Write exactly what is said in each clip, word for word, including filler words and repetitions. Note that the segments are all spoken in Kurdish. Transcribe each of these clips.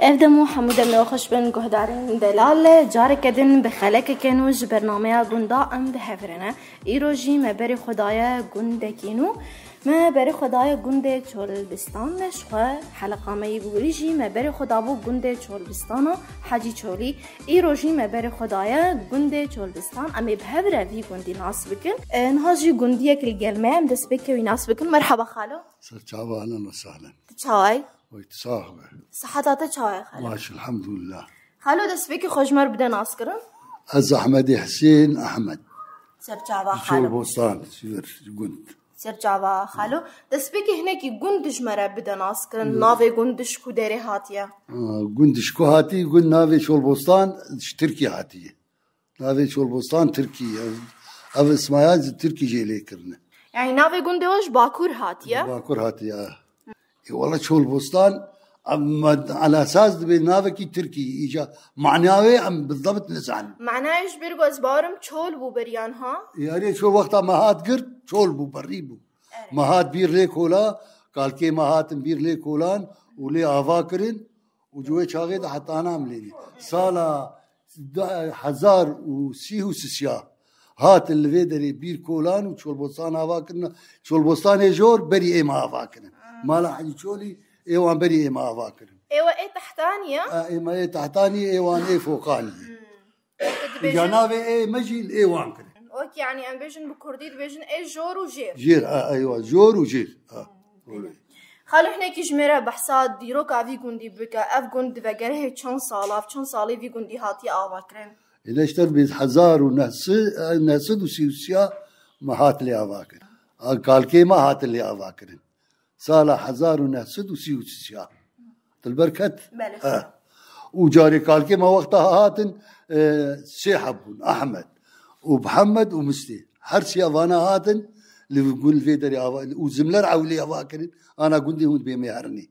Ev dem û hemû demê we xweş bin guhdarên delal. Careke din bi xelekeke nû ji bernameya gunda em bi hev re ne. Îro jî me berê xwe daye gundekî nû. Me berê xwe daye gundê Çolbistan. Ji xwe heleqa me yî bi wirî jî me berê xwe dabû gundê Çolbistana Hecî Çolî. Îro jî me berê xwe daye gundê Çolbistan. Em ê bi hev re vî gundî nas bikin. E, niha jî gundiyek li gel me ye. Em destpêkê wî nas bikin. Merhaba xalo. Ser çava, ahlen ve sahlen. Tu çawa yî? Oy, tu sax be. Siheta te çawa ye xalo? Baş, elhamdulillah. Xalo, destpêkê xwe ji me re bide naskirin. Ez Ehmedê Hisên Ehmed. Ser çava xalo. Çolbostan, Sivir, gund. Ser çava xalo. Destpêkê hinekî gund ji me re bide naskirin. Navê gund ji ku derê hatiye? Aa, gund ji ku hatî? Gund navê Çolbostan ji Tirkî hatiye. Navê Çolbostan Tirkî ye. Ev ismaya ji Tirkî jê lê kirine. Yani navê gundê we ji Bakur hatiye? Bakur hatiye. E, wala Çolbostan, em, me, ala esas dibe navekî Tirkî. Îca mana wê em bizabt nizanin. Manayê ji ber ku ez barim çol bû beriyan ha? Yarê çol wexta me hat girt, çol bû, berî bû. Evet. Me hat bîr lê kola, kalkê me hatin bîr lê kolan û lê ava kirin. Û ji wê çaxê de hetana em lê dî. Sala da-, hezar û sî û sisiya hatin li vê derê bîr kolan û Çolbostan ava kirine. Çolbostanê jor berî ê me ava kirin. Mala Hecî Çolî ê wan berî ê me ava kirin. Ê we ê Tehtanî ye? E, ê me ê Tehtanî, ê wan ê Foqanî. Hmm. Îja navê ê me jî li ê wan kirin. Wek, yani, em bêjin bi kurdî dibêjin ê jor û jêr. Jêr, e, eywa, jor û jêr. Ha, öyle. Xalo, hinekî ji me re behsa dîroka vî gundî bike. Ev gund vegerê çend sal, ev çend salê vî gundî hatiye avakirin? Îne işte bi hezar û neh sed, e, neh sed û sî û sî ya me hat lê avakirin. A, kalkê me hatin lê avakirin. Sala hezar û neh sed û sî û sî ya. Dilber ket? Belê. He. Û carê kalkê me wexta hatin, e, sê heb bûn. Ehmed û Mihemed û Mistê. Her siya vana hatin, li gund vê derê ava, û zimler ewlê ava kirin, ana gundê hûn bê mêherinê.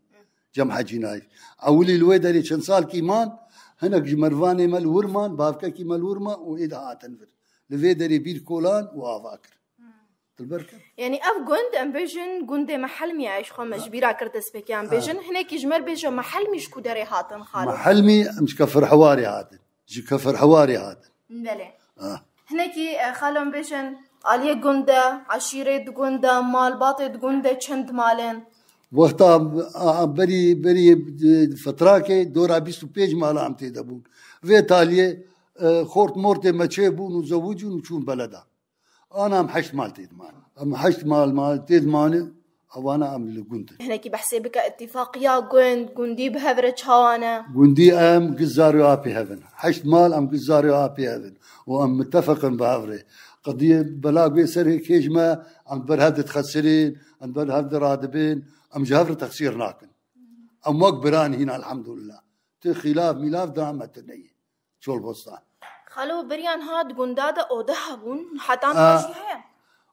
Cem Hecî Naif. Ewilî li wê derê çend salkî man, hinek ji mervanê me li wir man, bavkekî me li wir man û ê de hatin vir. Li vê derê bîr kolan û ava kir. Dilber ket? Yani ev gund, em bêjin, gundê Mehelmî ye, ji xwe me ji bîra kir destpêkê em bêjin. Hinekî ji me re bêje Mehelmî ji ku derê hatin xalo? Mehelmî em ji Kefir Hewarê hatin. Ji Kefir Hewarê hatin. Belê. Ha. Hinekî, e, xalo em bêjin, aliyê gund e, eşîrê di gund e, malbatê di gund e, çend mal in? Wexta, a, a, berî, berî, e, fetrakê dora bîst û pênc mala em tê de bûn. Vê taliyê, e, xort mortê me çê bûn û zewicûn û çûn beleda. Ana em heşt mal tê diman. Em heşt mal, mal tê dimanin, ewana em li gund in. Hinekî behsê bike îtîfaqiya gund, gundî bi hev re çawa ne? Gundî em giş zarê apê hev in. Heşt mal em giş zarê apê hev in. Û em mitefeq in bi hev re. Qediyê bela guê serê kêj me, em ber hev didxesirin, em ber hev diradibin, em ji hev re texsîr nakin. Em wek biran hîn, elhamdulillah. Tu xîlaf mîlaf da me tu neyê. Çolbostan. Xalo, beriyan ha di gunda de ode hebûn, heta niha jî heye?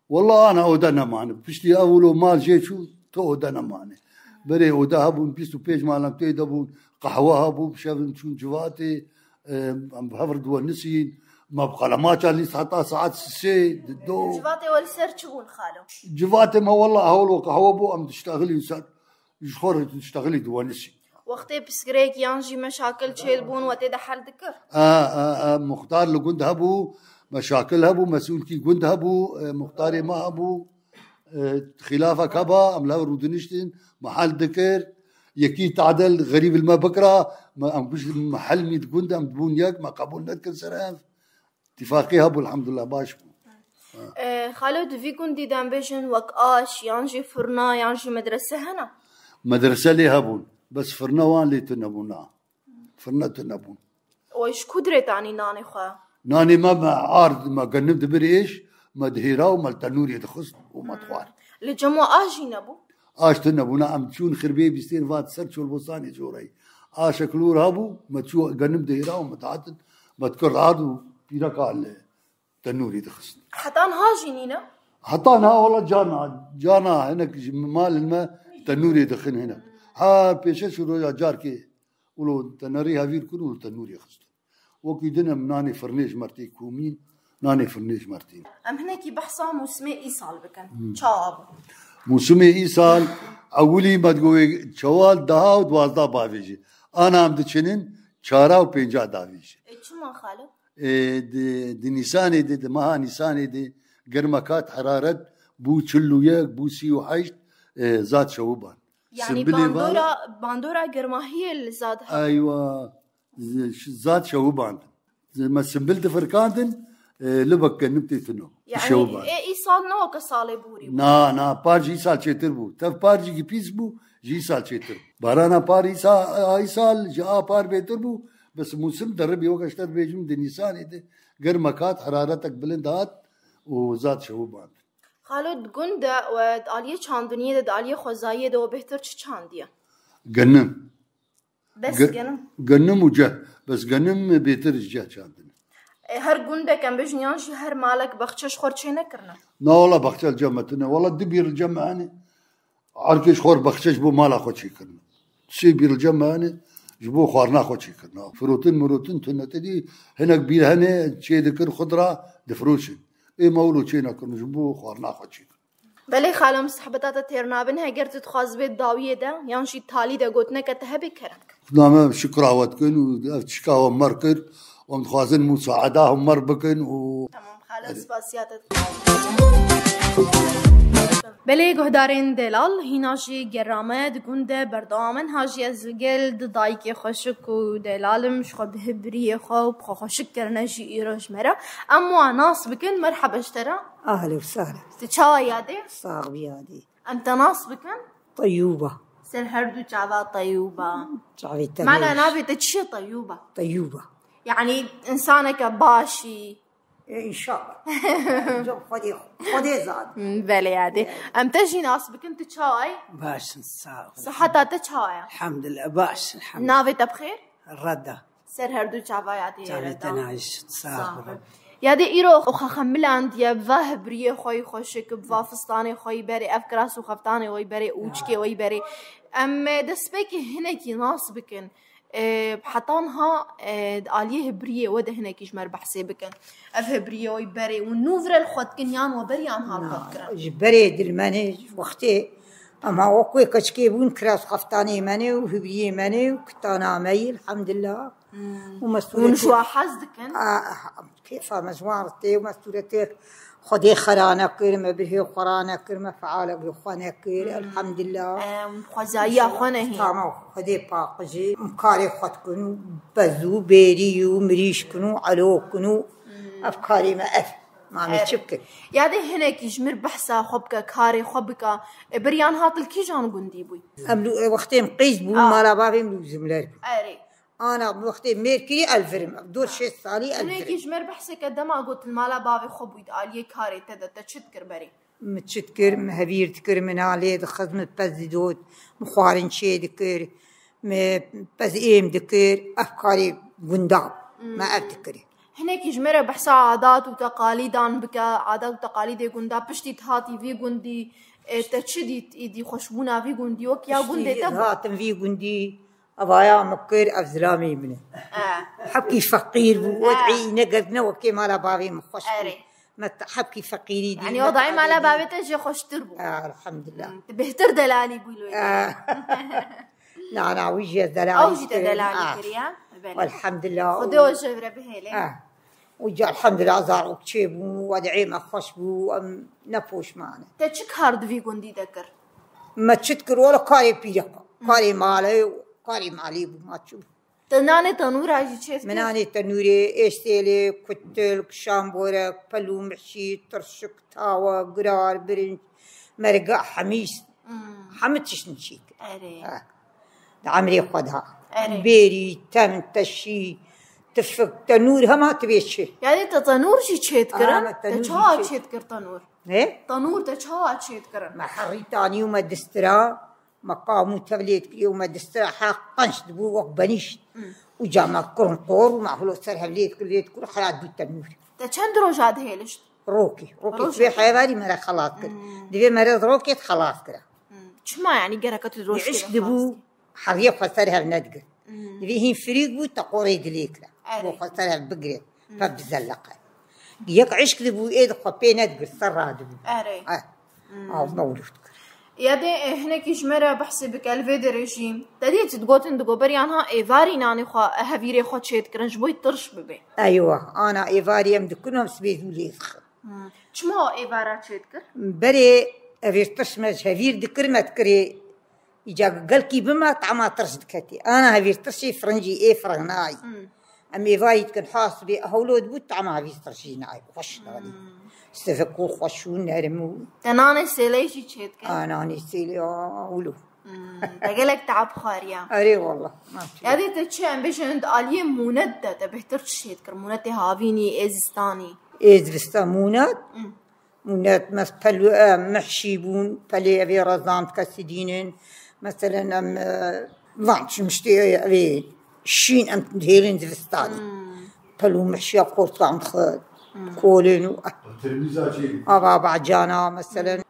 Walla ana ode nemane. Piştî ew wilo mal jê çû, tu ode nemane. Berê ode hebûn, bîst û pênc mal em tê de bûn, qehwe hebû, bi şev em çûn civatê, em, em bi hev re diwenisîn, me bi qelemaça lîst heta saet sê, di do. Civatê we li ser çi bûn xalo? Civatê me walla hewlo qehwe bû, em diştexilîn ser, ji xwe re diştexilî diwenisîn. Wextê pirsgirêk yan jî meşakil çêl bûn, we tê de hel dikir? E, e, e, muxtar li gund hebû, meşakil hebû, mesûlkî gund hebû, e, muxtarê me hebû. E, xîlafek heba, em li hev rûdiniştin, me hel dikir. Yekî tadel xerîb li me bikira, me, em guş Mehelmî di gund, em bûn yek, me qebûl nedikir ser ev. Tifaqî hebû, elhamdulillah, baş bû. E, xalo, di vî gundî de em bêjin wek aş, yan jî firna, yan jî medrese hene? Medrese lê hebûn. Bes firna wan lê tune bûn, na. Firna tune bûn. Û ji ku dirê tanî nanê xwe? Nanê me, me ard, me genim dibir êş, me dihêra û me li tenûrê dixist û me dixwar. Li cem we aş jî nebû? Aş tune bûna, em çûn xirbê bîstên vat ser Çolbostanê coreyî. Aşek li wir hebû, me çû genim dihêra û me dihatin, me dikir ard û pîreka li tenûrê dixist. Heta niha jî nîne? Heta niha wala carna, carna hinek ji malên me tenûrê dixin hinek. Her pêşe şû roja carkê wilo tenerî hevîr kirin û tenûrê xistin. Wekî din em nanê firnê ji me tê komîn, nanê firnê ji me tê. Em hinekî behsa mûsimê îsal bikin. Hmm. Çawa bû? Mûsimê îsal, ewilî me digot wê çewal, deha û duwazdeh bavêjî. Ana em diçinin çara û pênca davêjin. E, çima xalo? E, di, di Nîsanê de, di meha Nîsanê de germek hat, heraret bû çil û yek, bû sî û heşt, e, zad şewiband. Yani Simbilê bandora, bandora germahiyê li zad hat. Eywa, z-, ş-, zad şewibandin. Me simbil difirkandin, e, libek genim tê tino. Yani, şewiband. E, îsal ne weke salê borî bû. Na, na, par jî îsal çêtir bû. Tev par jî pîs bû, jî îsal çêtir bû. Barana par îsa-, a îsal ji a par bêtir bû. Bes mûsim deribî, weke ji te dibêjim, di Nîsanê de germek hat, heraretek bilind hat û zad şewiband. Xalo, di gund de we di aliyê çandiniyê de, di aliyê xwezayiyê de we bêhtir çi çandiye? Genim. Bes Ge-, genim. Genim û ceh. Bes genim bêtir ji ceh çandine. E, her gundek em bêjin yan jî her malek baxçe ji xwe re çênekirine? Na wala baxçe li cem me tune. Wala du bîr li cem me hene. Erkê ji xwe re baxçe ji bo mala xwe çêkirine. Sê bîr li cem me hene. Ji bo xwarina xwe çêkirine. Firotin mirotin tune. Te dî hinek bîr hene çêdikir xudra difiroşin. Ê me wilo çênekirin ji bo xwarina xwe çêkirin. Belê xalo, em sehbeta te têr nabin, heger tu dixwazibê dawiyê de yan jî talî de gotineke te hebe kerem ke. Xuda me şikra we dikin û ev tişka we mer kir. Em dixwazin musaeda hûn mer bikin û Tamam xalo, spasiya te dikim. Belê guhdarên delal, hîna jî gerame di gund de berdewam in. Ha jî ez li gel di dayikê xweşik û delal im, ji xwe bi hibiriyê xwe û bi xwe xweşik kirine jî îro ji me re. Em wan nas bikin, merheba ji te re. Ahlen û sahlen. Tu çawa yadê? Sax bî yadê. Em te nas bikin? Teyûba. Ser her du çava Teyûba. Çavê te Mana navê te çi ye Teyûba? Teyûba. Yani insaneke başî. E, înşallah. Xwedê, Xwedê zad. Belê yadê. Em te jî nas bikin, tu çawa yî? Baş in, sağ ol. Siheta te çawa ye? Elhamdülillah, baş in, elhamdülillah. Navê te bi xêr? Reda. Ser her du çava yadê Çavê Reda. Te nayîş, sağ ol. Yadê îro xwe xemilandiye, bi va hibiriyê xwe yî xweşik, bi va fistanê xwe yî berê, ev kiras û xeftanê xwe yî berê, ûçkê xwe yî berê. Em, e, destpêkê hinekî nas bikin. E, heta niha, e, di aliyê hibiriyê we de hinekî ji me re behsê bikin. Ev hibiriyê we yî berê û nû vire li xwe dikin yan we beriyan hat xwe dikirin? Ji berê dilmenê wextê Ema wek wê keçikê bûn, kiras xeftanê me ne û hibriyê me ne û kitana me yî, elhamdillah. Hmm. Û me Hûn ji sûretê wan hez dikin? A, a, kêfa me ji wan re tê û me sûretê Xwedê xera nekir, me bihê xwe ra nekir, me fealek bi xwe nekir, Hmm. elhamdillah. Em, xwezayiya xwe nehî. Tamam, Xwedê paqijî, em karê xwe dikin û bez û bêrî û mirîşkin û elok in û Hmm. ev karê me ev. Ma me Evet. çi bikin? Yadê hinekî ji mir behsa xwe bike, karê xwe bike. E, beriyan hat li kîjan gundî bûy? Em lu-, e, wextê em qîz bûn, Ah. mala bavê em li Zimler bû. Erê. Ana wextê mêr kirî elvirim. Dor şêst salî elvirim. Hinekî ji mir behseke dema got li mala bavê xwe bûy, di aliyê karê te de, te çi dikir berê? Min çi dikir? Min hevîr dikir, min alê dixist, min pez didot, min xwarin çê dikir, min pez êm dikir, ev karê gunda min ev dikir. Hinekî ji me re behsa adat û teqalîdan bike, adat û teqalîdê gunda, piştî tu hatî vî gundî, e, te çi dît îdî xweşbûna vî gundî wek ya gundê te bû? Hatim vî gundî, evaya min kir, ev zilamê min e. E. Hebkî feqîr bû, E. wed'î ne gertine wekê mala bavê min xweş bû. Erê. Me te-, hebkî feqîrî dî, Yani me odayê te'adê mala dî. bavê te jê xweştir bû. E, elhamdillah. Hmm, tu bêhtir delalî bû lo. E. Na, na, wî jî ez delalî Ew jî te kirim. delalî Ah. kiriye. Belê. Elhamdillah. Xwedê we ji vir re bihêle. Ah. Û ca elhamdillah zarok çê bûn, wed'ê me xweş bû, em ne poşman in. Te çi kar di vî gundî de kir? Me çi dikir, wele karê pîreka. Karê malê, karê malê bû, ma çi bû? Te nanê tenûra jî çêdikir? Min nanê tenûrê, êstêlê, kutil, kişanborek, pelû mihşî, tirşik, tawe, girar, birinc, merga, hemîs. Hmm. Hemî tişt min çêkir. Erê. Ha. Di emrê xwe de. Erê. Bêrî, tem, teşî, tifik, tenûr, hema tu bê çi. Yani te tenûr jî çêdikirin? Aa, me Te tenûr jî çawa çêdikir. çêdikir tenûr? Ne? Tenûr te çawa çêdikirin? Me herî tanî û me distira. Me qamû tevlê dikirî û me distira heq qenc dibû wek benîşt. Hmm. Û ca me kurn qor û me hilo ser hev lê dikir, lê dikir, xera dû tenûr. Te çend roja dihêlişt? Rokê, rokê Roja. Divê heyevanî me re xelas kir. Hmm. Divê me re rokê xelas kira. Hmm. Çima yani gereka tu Di rojkê îşk ve dibû, xelas kir? Heviyê xwe ser hev nedigir. Hmm. Divê hîn firîk bû, te qorê dilê kira. Erê. Bo xwe ser hev bigire. Hmm. Pe bizeleqe. Yek îşk dibû, ê di xwe pê nedigir, ser radibû. Erê. Eh. Hmm. Av mewlûd kir. Ya dê, e, hinekî ji me re behsê bike li vê derê jî. Te dît digotin, digo beriya niha êvarî nanê xwe, e, hevîrê xwe çêdikirin ji bo tirş bibe. Eywa, ana êvarî em dikin, em sibê zû lê dixin. Hmm. Çima o êvara çêdikir? Berê evêr tirş me ji hevîr dikir, me dikirê îca gelkî bime, tama tirş diketê. Ana hevîr tirşê firincî ê firinayî. Hmm. Em êvarî dikin, ha sibê hewlo dibû, tama hevîr tirşî nayê. Xweş nanê. Hmm. Sivik û xweş û nerm û Te nanê sêleyê jî çêdikir? A, nanê sêlê, a, wilo. Hmm, te gelek teab xwariya. Erê wallah. Ya dê te çi, em bêjin di aliyê mûnet de te bêhtir çi çêdikir? Mûnetê havînî, ê zistanî. Ê zivista mûnet? Hmm. Mûnet, mes-, pelû, e, mihşî bûn, pelê evê rezan kesî dînin. Meselen, em, e, van çi miştê evê şîn em dihêlin zivistanê. Hmm. Pelû mihşiya kortan xwe, hmm, kolên û, Tirmîza çê? Ava bacana, meselen,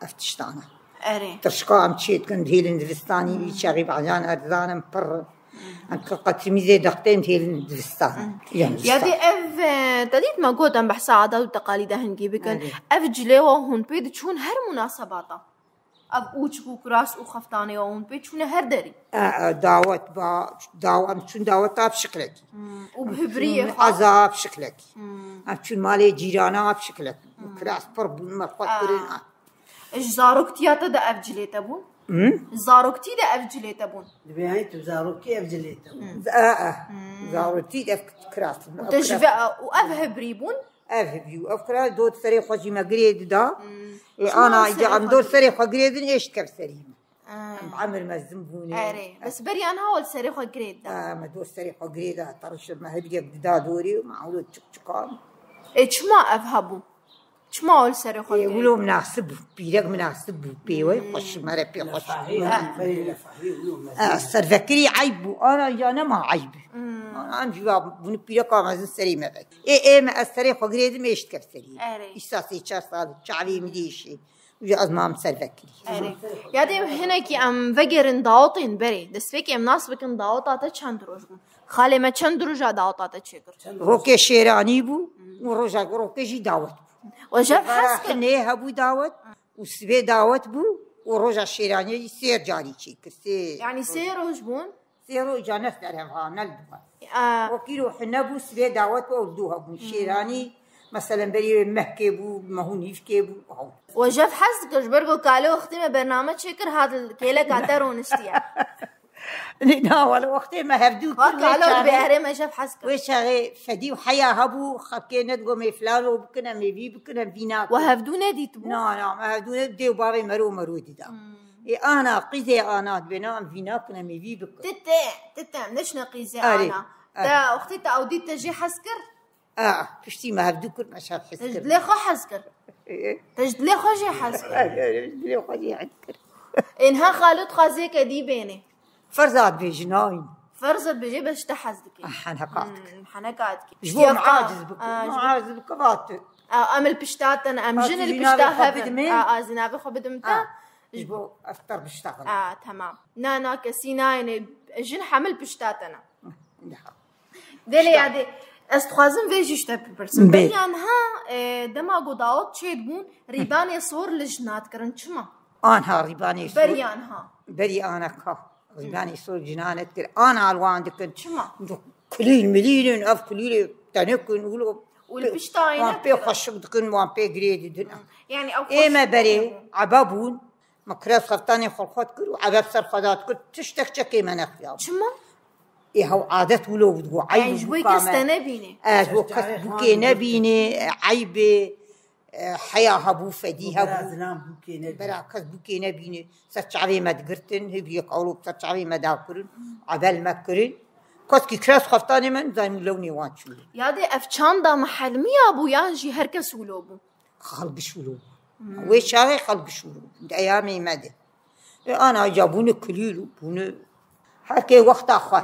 ev tiştana. Erê. Tirşka em çê dikin, dihêlin zivistanî, hmm, wî çaxî bacan erzan in, pir in. Em qirqa tirmîzê dextên dihêlin zivistanî. Hmm. Yan Ya dê zivistan. Ev, e, te dît me got em behsa adat û teqalîda hingî bikin. Erê. Ev cilê wa hûn pê diçûn her munasebata? Ev ûçik û kiras û xeftanê wa hûn pê çûne her derî? E, e, dawet ba, daw-, em çûn daweta bi şiklekî. Hmm. Û bi hibriyê xwe? Eza bi şiklekî. Hmm. Em çûn malê cîrana bi şiklekî. Hmm. Kiras pir bûn, me xwe kirin. A. Ji zaroktiya te de ev cilê te bûn? Hı? Zaroktî de ev cilê te bûn? Dibê hey tu zarokî ev cilê te bûn. Hı. E, e. Hı. Zarokî de ev kiras bûn. Û te ji ve, û ev hibrî bûn? Ev hibrî û ev kiras dot serê xwe jî me girê dida. Hı. Ê, ana, îca em dot serê xwe girê din, êşt kev serî me. Em emir mezin bûne. Erê. Bes beriya niha li serê xwe girê dida. E, me dot serê xwe girê da, terişir me hibriyek dida dorê û me ewlo çik çikan. Ê, çima ev hebû? Çima ol serê xwe Ê, girê? Wilo minasib bû, pîrek minasib bû, pê wê xweş, me re pê xweş. Lefahî, em berê lefahî, wilo mezin. E, servekirî eyb bû, ana ya nema eyb. Hmm. Ana em jî va, bunu pîreka mezin serê me vek. Ê, ê, me ez serê xwe girêdim, êşt kev serî. Erê. Îsa sê çar sal, çavê min dêşê. Uca ez mam servekirî. Erê. Ya dê hinekî em vegerin dawetên berê. Destpêkê em nas bikin daweta te çend roj bû. Xalê me çend roja daweta te çêkir? Rokê şêranî bû û roja rokê jî dawet bû. We jev hez kir? Hinê hebû dawet û sibê dawet bû û roja şêraniyê jî sê carî çêkir. Sê Yani sê roj bûn? Sê roja ne serhevha, ne li duwa. A. Wekî ro hine bû, sibê dawet bû, ew li dû hebûn. Hmm. Şêranî, meselen, berî wê mehkê bû, mehû nîvkê bû, ew. We jev hez dikir, ji ber ku kalo wextê me bername çêkir, hat li kêleka te roniştiye. Na, wele wextê me hevdû kir, wê çaxê, erê me jev hez kir. Wê çaxê fedî û heya hebû, xelkê nedigo me filan û bikin, em ê vî bikin, em vî nakin. We hevdû nedîtibû? Na, na, me hevdû ne, dê û bavê mero mero dida. Hmm. Ê ana, qîzê ana dibê, na, em vî nakin, em ê vî bikin. Ti te, ti te, em neçine qîzê ana. Erê, erê. Te wextê te ew dît te jê hez kir? A, piştî me hevdû kir, me şer hez kir. Te ji dilê xwe hez kir? Ê. Te ji dilê xwe jê hez kir? Erê, erê, ji dilê xwe jê hez kir. Ê, niha xalo dixwazê ke dî bênê. Ferza dibêjin, nayîn. Ferza dibêje, bes ji te hez dike. Ah, heneka dike. Hmm, heneka dike. Ji bo min aciz bike. Ah, ji bo min aciz bike, va tu. Ah, em li pişta te ne, em jin li pişta hev in. Ah, ez navê xwe bidim te. Ah, ji bo ez ter bişta xwe. Ah, temam. Na, na, kesî nayêne. Jin hemil pişta te ne. Gelê ya dê, ez dixwazim vê jî ji te bipirsim. Bê. Beriya niha, e, dema ku dawet çêdibûn, rîbanê sor li jina dikirin. Çima? Anha rîbanê sor. Beriya niha. Berî ana ka. Rîbanê sor jina nedikir. Ana li wan dikin. Çima? Kulîl milîl in, ev kulîlê tenik in, wilo. Û li pişta wan pê xweşik dikin, wan pê girê didin. Hı. Yani ew xweşik. Ê me berê ebe bûn. Me kirev xeftanê xwe li xwe dikir û ebe bi ser xwe de dikir, tiştek çekê me nexiya. Çima? Ê hew adet wilo bû, digo, eyb bûka me. Ji bo kes te nebîne. Ez bo kes bûkê nebîne, eyb ê, e, heya hebû, fedî hebû. Bera zilam bûkê nebîne. Bera kes bûkê nebîne. Ser çavê me digirtin, hêviyek ewlo ser çavê me dakirin, ebe li me kirin. Keskî kirev xeftanê me nizanî lewnê wan çi bû. Ya dê ev çanda mihelmiya bû yan jî her kes wilo bû? Xelk giş wilo bû. Hmm. Wê çaxê xelk giş wilo bû. Di eyamê me de. E, ana ca bûne kulîl û bûne her kê wexta xwe.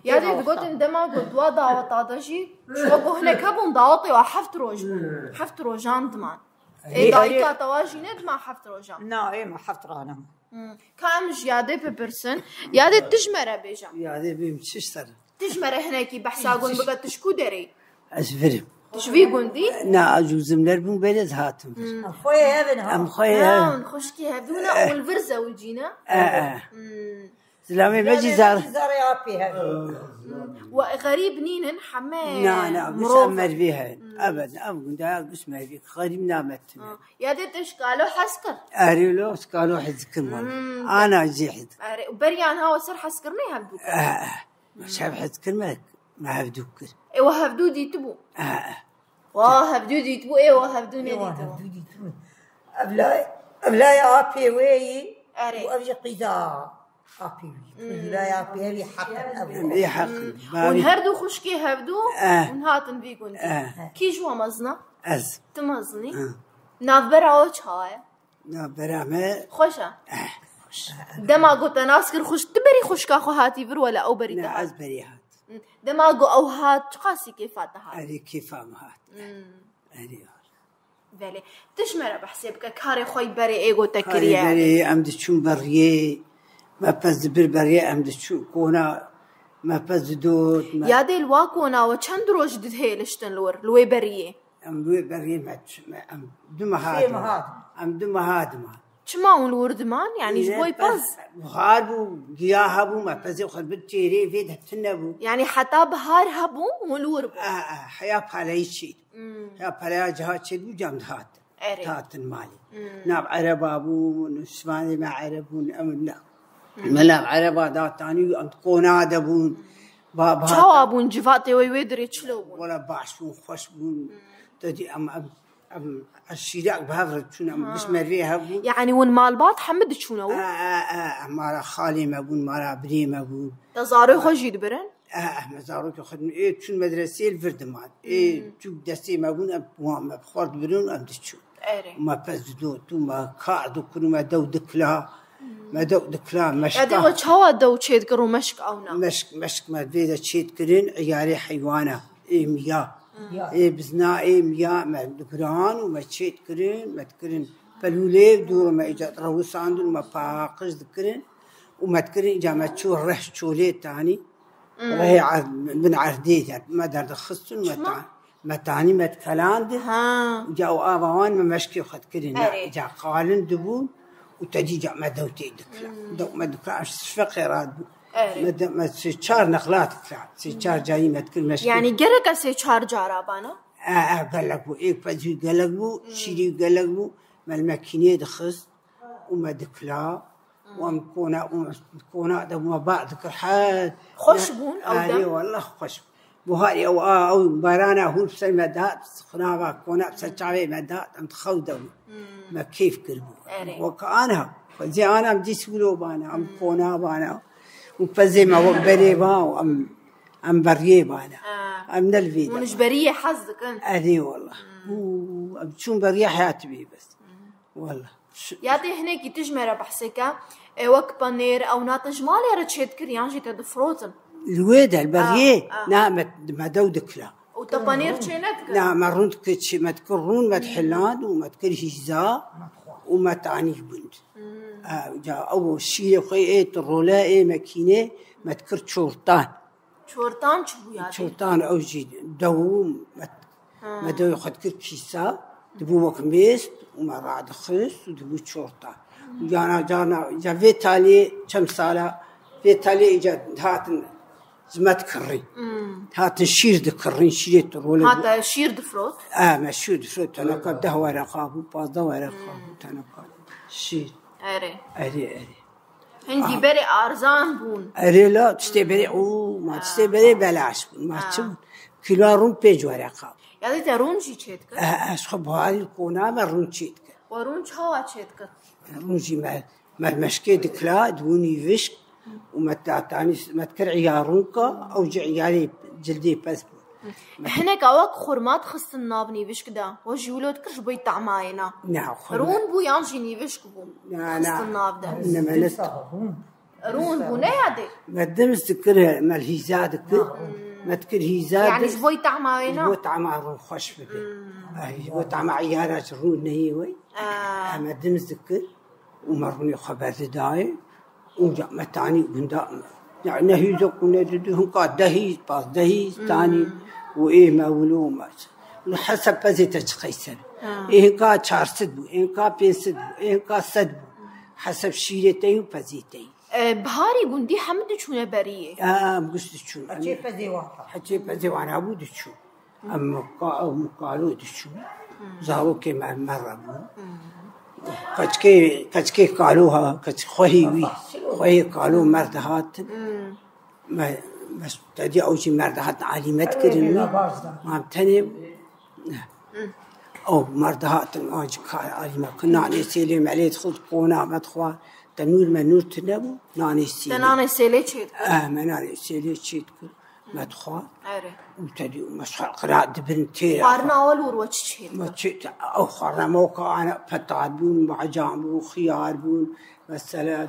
Ya dê digotin dema ku dua daweta de jî, ji xwe ku hinek hebûn dawetê wa heft roj bûn. Hmm. Heft rojan diman. Ê, ê, dayika te wa jî nedima heft rojan. Na, ê me heft rana. Hmm. Ka em ji ya dê bipirsin. Ya dê tu ji me re bêje. Ya dê bêm çi ser? Tu ji me re hinekî behsa gun bike, tu ji ku derê yî? Ez virim. Tu ji vî gundî? Na, ez û Zimler bûn, berê ez hatim vir. Em xweyê hev in ha. Em xweyê hev in. Hûn xwişkî hevdû ne û li vir zewicî ne? E, e. Zilamê me jî zar. Zarê apê hev in. We xerîb nînin heme. Na, na, giş mirov em mervî hev in. Ebed, ev gunda giş mervî. Xerîb namet tune. Ya dê tu ji kalo hez kir? Erê lo, ji kalo hez kir mal. Ana jî hez. Erê, û beriyan ha we ser hezkirinê hevdû kir? E, e. Me şev hez kir me, me hevdû kir. Ê, we hevdû dîtibû? E, e. Wa hevdû dîtibû, ê, wa hevdû nedîtibû. Hevdû dîtibû. Ev lay, ev lay apê wê yî. Erê. Û ev jî qîza apê wî. Qîza lay apê wî heq ev. Em ê heq. Hûn her du xwişkê hevdû, hûn hatin vî gundî. Kî ji we mezin e? Ez. Tu mezin î? Navbera we çawa ye? Navbera me. Xweş e? Dema got te nas kir xwişk, tu berî xwişka xwe hatî vir wela ew berî te hat? Ne, ez berî hat. Dema got ew hat, çiqasî kêfa te hat? Erê, kêfa min hat. Erê. Belê. Tu ji me re behsê bike, karê xwe yî berê ê got te kiriye. Karê berê, em diçûn beriyê, me pez dibir beriyê, em diçûn kona, me pez didot, me. Ya dê li wa kona we çend roj dihêliştin li wir, li wê beriyê? Em wê beriyê me, me, em du meha diman. Em du meha diman. Çima hûn li wir diman? Yanî ji bo pez? Bihar bû, giya hebû, me pezê xwe bi çêrê vê de tune bû. Yanî heta bihar hebû, hûn li wir bûn? E, e, heya paleyî çêt. Heya paleya ciha çêt bû, cem dihat. Erê. Dihatin malê. Nav ereba bûn, şivanê me ereb bûn, em na. Me nav ereba datanî, em qona de bûn. Ba, ba. Çawa bûn? Civatê wê wê dirê çilo bûn? Wela baş bûn, xweş bûn. Te dî em, em, em eşîrek bi hev re çûn, em giş mervê hev bûn. Yanî hûn malbat hemî diçûne wir? E, e, e, e, mara xalê me bûn, mara birê me bûn. Te zarê xwe jî dibirin? E, e, me zarokê xwe dibirin. Ê çûn medreseyê li vir diman. Ê çûk destê me bûn, em wan me bi xwe dibirin, em diçûn. Erê. Me pez didot û me kar dikir û me dew dikila. Me dew dikila, meşka. Ya dê we çawa dew çêdikir û meşk ewna? Meşk, meşk me vê de çêdikirin, iyarê heywana, ê miya. Ê bizna, ê miya me digiran û me çêdikirin, me dikirin pelûlê, dûr me îca direwisandin, me paqij dikirin û me dikirin îca me çû reh çolê tanî. Rehê erd-, bin erdê de me derdixistin, me ta-, me tanî me dikelandin. Ha. Ca û ava wan me meşkê xwe dikirin. Erê. Ca qalin dibûn û te dî ca me dew tê dikira. Dew me dikira, ev şifeqê radibû. Erê. Me de, me sê çar nexla dikira. Sê çar carî me dikir meşkê. Yanî gerek e sê çar cara bana? E, e, gelek bû. Êk pezî gelek bû, şîrî gelek bû. Me li mekînê dixist. û me dikila, û em kona, û kona de me bar dikir, he. Xweş bûn ew dem? Erê, wallah xweş bûn. Buharê ew a, ew barana hûn ser me dihat, xinava kona ser çavê me dihat, em di xew de bûn. Me kêf kiribû. Erê. Wek ana, xwezê ana em dîs wilo bana, em kona bana. Û pezê me wek berê ba û em, em beriyê bana. Ha. Em ne li vê de. Hûn ji beriyê hez dikin? Erê, wallah. Û em çûn beriyê heyatî bê bes. Wallah. Ya tê hinekî tu ji me re behsê ke, e, wek panêr, ew na te ji malê re çêdikir yan jî te difirotin? Li wê de, li beriyê, na, me, me dew dikira. Û te panêr çê nedikir? Na, me rûn dikir, çi, me dikir rûn, me dihiland û me dikir hîza û me tanî gund. E, ca ew şîrê xwe ê tu role, ê mekînê, me dikir çortan. Çortan çi bû ya? Çortan ew jî dew û me, me dewê xwe dikir kîsa, dibû wek mêst û me radixist û dibû çortan. Û cana, cana, ca vê talê çend sala, vê talê îca dihatin ji me dikirîn. Dihatin şîr dikirîn, şîrê tu rolê. Ha, te şîr difrot? E, me şîr difrot, teneka deh wereqa bû, pazdeh wereqa bû, teneka şîr. Erê. Erê, erê. Hingî berê arzan bûn. Erê la, tiştê berê, û, ma tiştê berê belaş bûn. Ma çi bûn? Kîloa rûn pênc wereqa bû. Ya dî te rûn jî çêdikir? E, e, ji xwe buharî kona me rûn çêdikir. We rûn çawa çêdikir? Rûn jî me, me meşkê dikila, dibû nîvişk û me datanî, me dikir îyarûnka, ew jî îyarê cildê pez bû. Hinek a wek xurma dixistin nav nîvişk de. We jî wilo dikir ji bo tamayê na. Na, xurma. Rûn bû yan jî nîvişk bû? Na, na. Dixistin nav de. Ne, me ne. Rûn bû ne ya dê? Me dims dikir, me li hîza dikir. Me dikir hîza. Yanî ji bo tamayê na? Ji bo tama rûn xweş bibe. Ay, ji bo tama îyara ji rûn neyê wê. Aa. Me dims dikir. Û me rûnê xwe berdidayê. Û ca me tanî gunda me. Ya ne hîzok û ne didu, hinka dehî, pazdehî tanî û ê me wilo me. Heseb pezê te çi qeyser. Ha. Ê hinka çar sed bû, ê hinka pênc sed bû, ê hinka sed bû. Heseb şîrê te yî û pezê te yî. E, biharî gundî hemû diçûne beriyê. Em giş diçûn. Heçê pezê wan hebû. Heçê pezê wan hebû diçûn. Em ka-, em kalo diçûn. Zarokê me, me re bûn. Keçikê, keçikê kalo ha, keçik xwehî wî. Xwehê kalo me re dihatin. Me, bes tedî ew jî me re dihatin alî me dikirin wî. Ma em tenê ew me re dihatin, ew jî ka-, alî me kir. Nanê sêlê me lê dixist, qona me dixwar. Tenûr menûr tune bû, nanê sêlê. Te nanê sêlê çê dikir? Eh, me nanê sêlê çê dikir. Me dixwar. Erê. Û tedî û me şer qira dibin tê. Xwarina we li wir we çi çê dikir? Me çê, ew xwarina me weka ana petar bûn, bacan bûn, xiyar bûn, mesela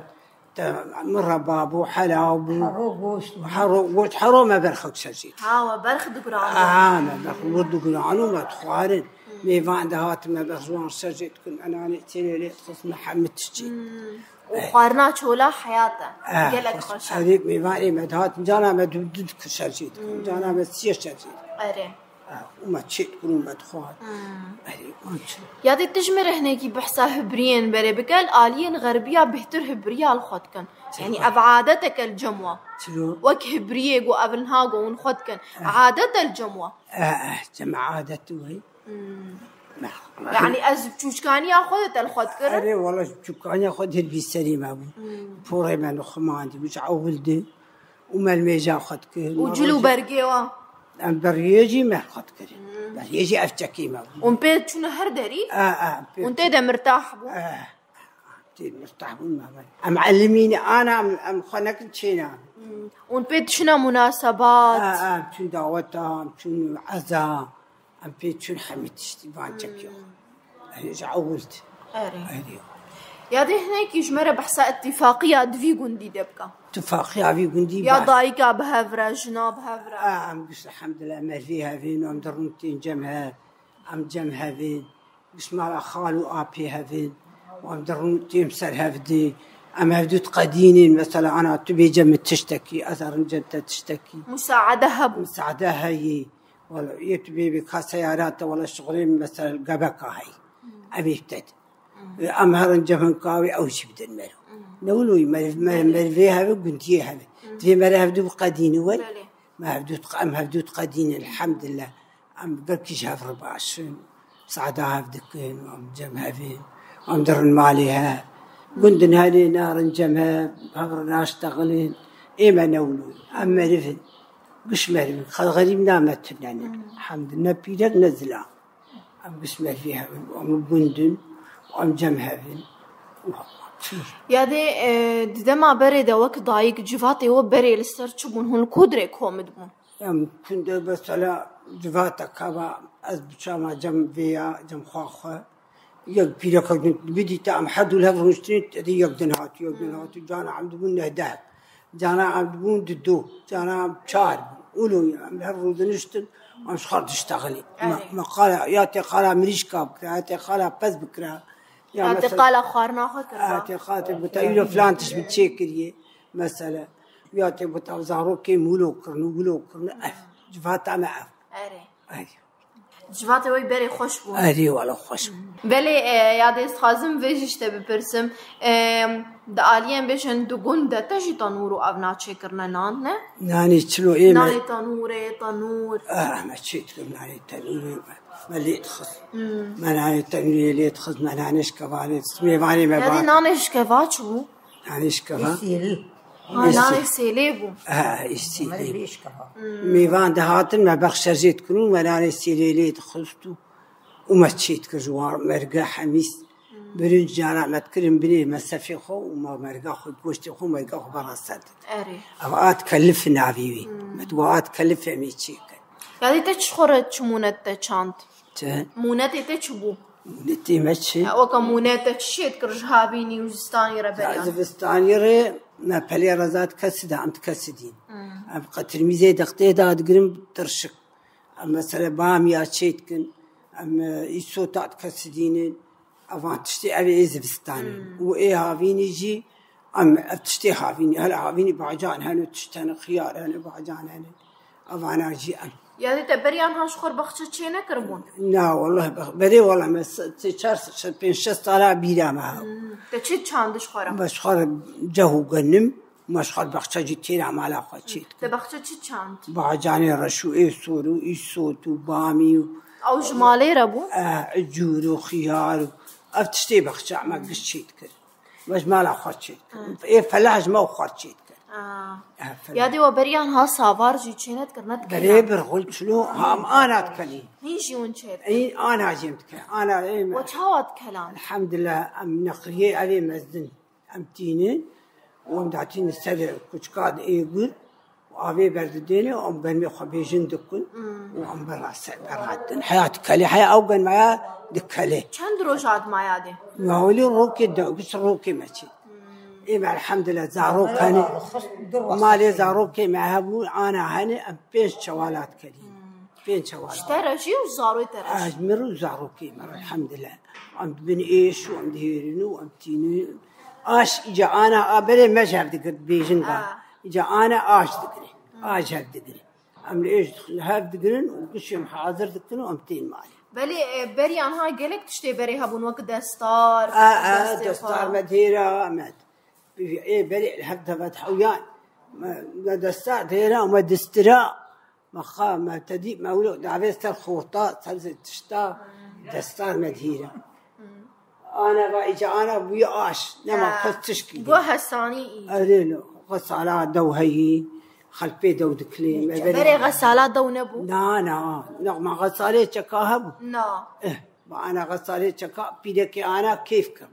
te mireba bû, helaw bû. Hero goşt bû. Hero goşt, hero me berxek ser jê. Ha, we berx digurandin. Ha, me berx wir digurand û me dixwarin. Mêvan dihatin me berx ji wan ser jê dikin, me nanê sêlê lê dixist, me hemî tişt çê. Û xwarina çola heyat e. Eh, gelek xweş e. Erê, mêvanê me dihatin, cana me du, du dikir ser jê dikin, cana me siyê ser jê dikin. Erê. Eh, û me çê dikin û me dixwar. Erê, wan çi? Yadê tu ji min re hinekî behsa hibriyên berê bike, li aliyên xerbiya bêhtir hibriya li xwe dikin. Yanî ev adeteke li cem we. Çilo? Wek hibriyê ku ev niha ku hûn xwe dikin. Adet e li cem we. Eh, eh, cem adet we. Hmm. Yanî ez bi çûçkaniya xwe de te li xwe dikirim? Erê, wela ji çûçkaniya xwe de bî serê me bû. Hmm. Porê me nixumandî, bû ji ewil de. Û me li mêja xwe dikir. Û cil û bergê wan? Em beriyê jî me xwe dikirin. Hmm. Beriyê jî ev çekê me bû. Hûn pê diçûne her derî? A, a, pê. Hûn tê de mirtah bû? A, tê mirtah bûn me. Em elimîne ana, em, em xwe nekin çêna. Hmm. Hûn pê diçûne munasebat? A, a, em çûn daweta, em çûn eza. Em pê çûn hemî tiştî van çekiyo. Hmm. Erê, ji ewil de. Erê. Erê. Yadê hinekî ji me re behsa îtîfaqiya di vî gundî de bike. Îtîfaqiya vî gundî ya baş. Dayika bi hev re, jina bi hev re. A, em giş elhamdulillah, em vê hevên, em dirin tên cem hev, em cem hevên, giş mala xal û apê hevên, û em dirin tên ser hev dê, em hevdû diqedînên, mesela, ana tu bê cem min tiştekî, ez herin cem te tiştekî. Musaade hebû. Musaade heyî. Wala, yê tu bê bê ka seyara te, wala, şixulê min, mesela, gebeka heyî. Em ê te din. Em herin cem hin kawê, ew jî bidin mero. Ne wilo, meriv, meriv, merivê heve, gundiyê heve. Divê meriv hevdû biqedîne we. Belê. Me hevdû diq-, em hevdû diqedîne, elhamdulillah. Em gelkî ji hev re baş in. Saada hev dikin, em cem hevin. Em dirin malê he. Gundin henê narin cem he, hev re naştexilin. Ê me ne wilo, em meriv in. Giş meriv in. Xerîb na me tune ne. Elhamdulillah, ne pîrek ne zilam. Em giş merivê hev in, em gund in, em cem hev in. Yadê, e, di dema berê de wek dayik civatê we berê li ser çi bûn? Hûn li ku dirê komid bûn? Em kunde mesela civateke va ez bi çawa cem vê ya, cem xwe xwe. Yek pîreke din bidî te em herdû li hev rûniştinê, te dî yek din hatî, yek din hatî, cana em dibûn neh deh. Cana em dibûn di du, cana em çar bûn. Wilo em li hev rûdiniştin, em ji xwe diştexilî. Me, Erê. Me qala, ya tê qala mirîşka bikira, ya tê qala pez bikira. Ya Ya tê mesela, qala xwarina xwe kira. Ya tê qala tê bita, îro filan tişt min çêkiriye, mesela. Ya tê bita zarokê min wilo kirin û wilo kirin. Ev, civata me ev. Erê. Erê. Civatê we berê xweş bû. Erê, wala xweş bû. Belê, e, yadê ez dixwazim vê jî ji te bipirsim. E, di aliyên bêjin di gund de te jî tenûr û ev naçê kirine nan, ne? Nanê çilo ê me. Nanê tenûrê, tenûr. Ah, me çê dikim nanê tenûrê me. Me lê dixist. Hmm. Me nanê tenûrê lê dixist, me nanê şkeva lê dixist. Mêvanê me Yadê ba- nanê şkeva çi bû? Nanê şkeva. Ê sêlê. Ha, Ê sê- nanê sêlê bû. Ha, ê sêlê. Mêvan dihatin, me bexşerjê dikirin û me nanê sêlê lê dixist û, û me çê dikir ji wan merga hemîs. Birinc cana me dikirin binê me sefê xwe û me merga xwe, goştê xwe, merga xwe bera ser didin. Erê. Ev at kelif navê wî. Me diwa at kelif em ê çêkin. Yadê te çi xwe re çi mûnet te çand? Çi? Mûnetê te çi bû? Mûnetê me çi? Ya, weke mûnet te çi çê dikir ji havînî û zistanî re beriya? Ya, zivistanî re me pelê re zat kesî de, em dikesidîn. Hmm. Em qetirmîzê dextê dadigirin tirşik. Em mesela bamiya çê dikin. Em, e, îsota dikesidînin. Evan tiştê ev ê zivistan in. Hmm. Û ê havînî jî, em ev tiştê havînî, hela havînî bacan hene, tişt hene, xiyar hene, bacan hene. Evana jî em Yadê te beriyan ha ji xwe baxçe çê nekiribûn? Na, wallah, bex-, berê, wallah, me se-, sê çar se-, pênc şeş sala bîra me hebû. Hmm. Te çi çand ji xwe re? Me ji xwe re ceh û genim, me ji xwe re baxçe jî têra mala xwe çê dikir. Te baxçe çi çand? Bacanê reş û ê sor û îsot û bamî û Ew ji malê re bû? Eh, cûr û xiyar û ev tiştê baxçe me giş çê dikir. Me ji mala xwe çê dikir. Ê felah ji me û xwe çê dikir. Ah. Eh, felah. Yadê we beriyan ha savar jî çê nedikir, nedikir Berê yan? Birxul çilo ha em ana dikelî. Hîn jî hûn çê dikir? Hîn ana jî em dikir. Ana ê me. We çawa dikelan? Elhamdulillah, em nexriyê evê mezdin. Em tînin û em datînin ser kuçika di ê gur. Avê berdidêne, em germê xwe bêjin dikin û em berase-, beradin. Heya dikelê, heya ew germaya dikelê. Çend roj hat maya dê? Ya welî rokê de, giş rokê me çê. Ê me elhamdülillah, zarok hene. Malê zarokê me hebû, ana hene, em pênc çewala dikelî. Pênc çewala. Ji te re jî û zaroy te re jî? Ez mir û zarokê me, elhamdülillah. Em dibin êş û em dihêrin û em tînin. Aş, îca ana, a berê me ji hev digir, bêjin ga. Ha. Îca ana aş digire. Aş hev digire. Em li êş hev digirin û gişê em hazir dikin û em tên malê. Belê, e, beriyan ha gelek tiştê berê hebûn, wek destar, A, a, destê destar xwe. Me dêra, me, ê, berê hev devet hewyan. Me, me destar dêra, me distira, me xa, me tedî, me wilo, davê ser xorta, ser tişta, destar me dihîra. Ana va îca ana bûye aş. Nema Ha. Xwe tişkî. Go hesanî î. Erê no. Xesala dew heyî. Xelpê dew dikilê. Me Berê xesala dew nebû? Na, na. Nexma xesalê çeka hebû. Na. Eh, ba ana xesalê çeka pîrekê ana kêf kir.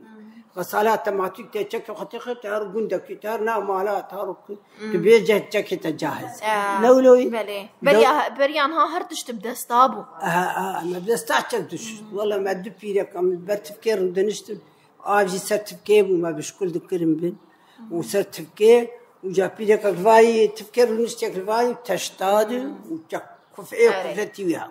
Xesala tematîk te çekê xwe têxe te her gundekî te her na mala te her ku. Tu bê ceh çekê te cahiz. Ya. Ne wilo yî? Belê. Dew- Beriya-, beriyan ha her tişt bi desta bû. Aha, aha, me bi desta çek dişt. Wala me du pîrek em ber tivkê rûdiniştin. Av jî ser tivkê bû, me bişkul dikirin bin. Û ser tivkê, û ca pîrekek vayî, tivkê rûniştek li vayî, teştadi û çek kufê Erê. Kufetî wî hebû.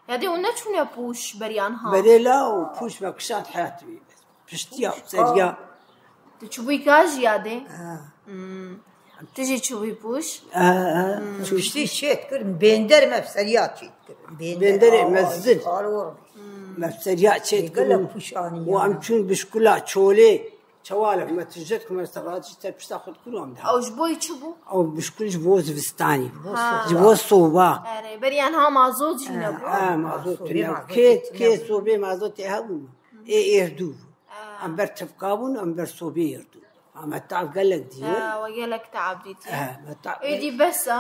Yadê û neçûne pûş beriyan ha? Berê la û pûş me kişand heyatî wî bes. Piştiya, seriya. Tu çûbûyî ka jî yadê? Ha. Hmm. Tu jî çûbûyî pûş? Ha, ha. Piştî şêt kirin, bênder me bi seriya çêt kirin. Bênder. Bênderê mezin. Alor. Me bi seriya çêt kirin. Gelek pûşanî û ya. Em çûn bişkula çolê. Çewalek me tijt ku me serratî ser pişta xwe dikirin em diha. Ew ji bo çi bû? Ew bişkul ji bo zivistanî bû. Ha. Ji bo soba. Erê, beriyan ha mazot jî nebû. Ha, mazot Sobê tune. Mazot Kê, tune kê bû. Sobê mazotê hebû. Ê êrdû bû. Ah. Em ber tivka bûn, em ber sobê êrdû. Ama tav gelek dî. Ah, we gelek tav dîtî. Ah, me tav Êdî bes e,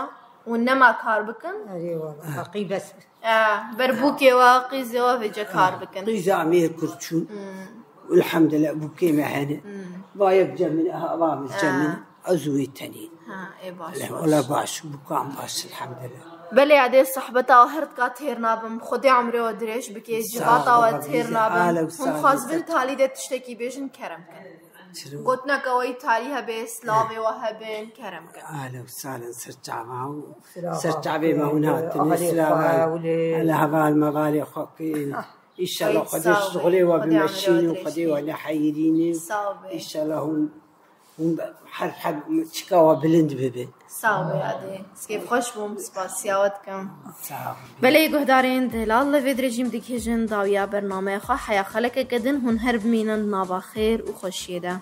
hûn nema kar bikin? Erê wala, heqî bes. Ah, ber bûkê we, qîzê we vêce kar bikin. Qîza me kurçûn. Hmm. Elhamdülillah, bûkê me hene. Hmm. Va yek cem min, ha, va min cem min. Ah. Ez û wî tenî. Ha, ê baş, Ele, baş. Wala baş, bûkan baş, elhamdülillah. Belê, yadê sohbeta we her dika têr nabim. Xwedê emrê we dirêj bike, Sağ civata ol, we têr Rabbi, nabim. Hûn xwazibin talî de tiştekî bêjin, kerem kin. Çilo. Gotineke we yî talî hebe, silavê we hebin, kerem kin. Ahlen û sahlen, ser çava û ser çavê me hûn hatine, silav. Ele heval mevalê xwe kin. Înşallah Xwedê ji xulê we bimeşîn û Xwedê we neheyirîne. Sağ ol. Înşallah hûn Hûn her, her çika we bilind bibe. Sağ ol yadê. Ez kêfxweş bûm, spasiya we dikim. Sağ ol. Belê guhdarên delal, li vê dirêjî em digihîjin dawiya bernameya xwe. Heya xelekeke din hûn her bimînin di nava xêr û xweşiyê de.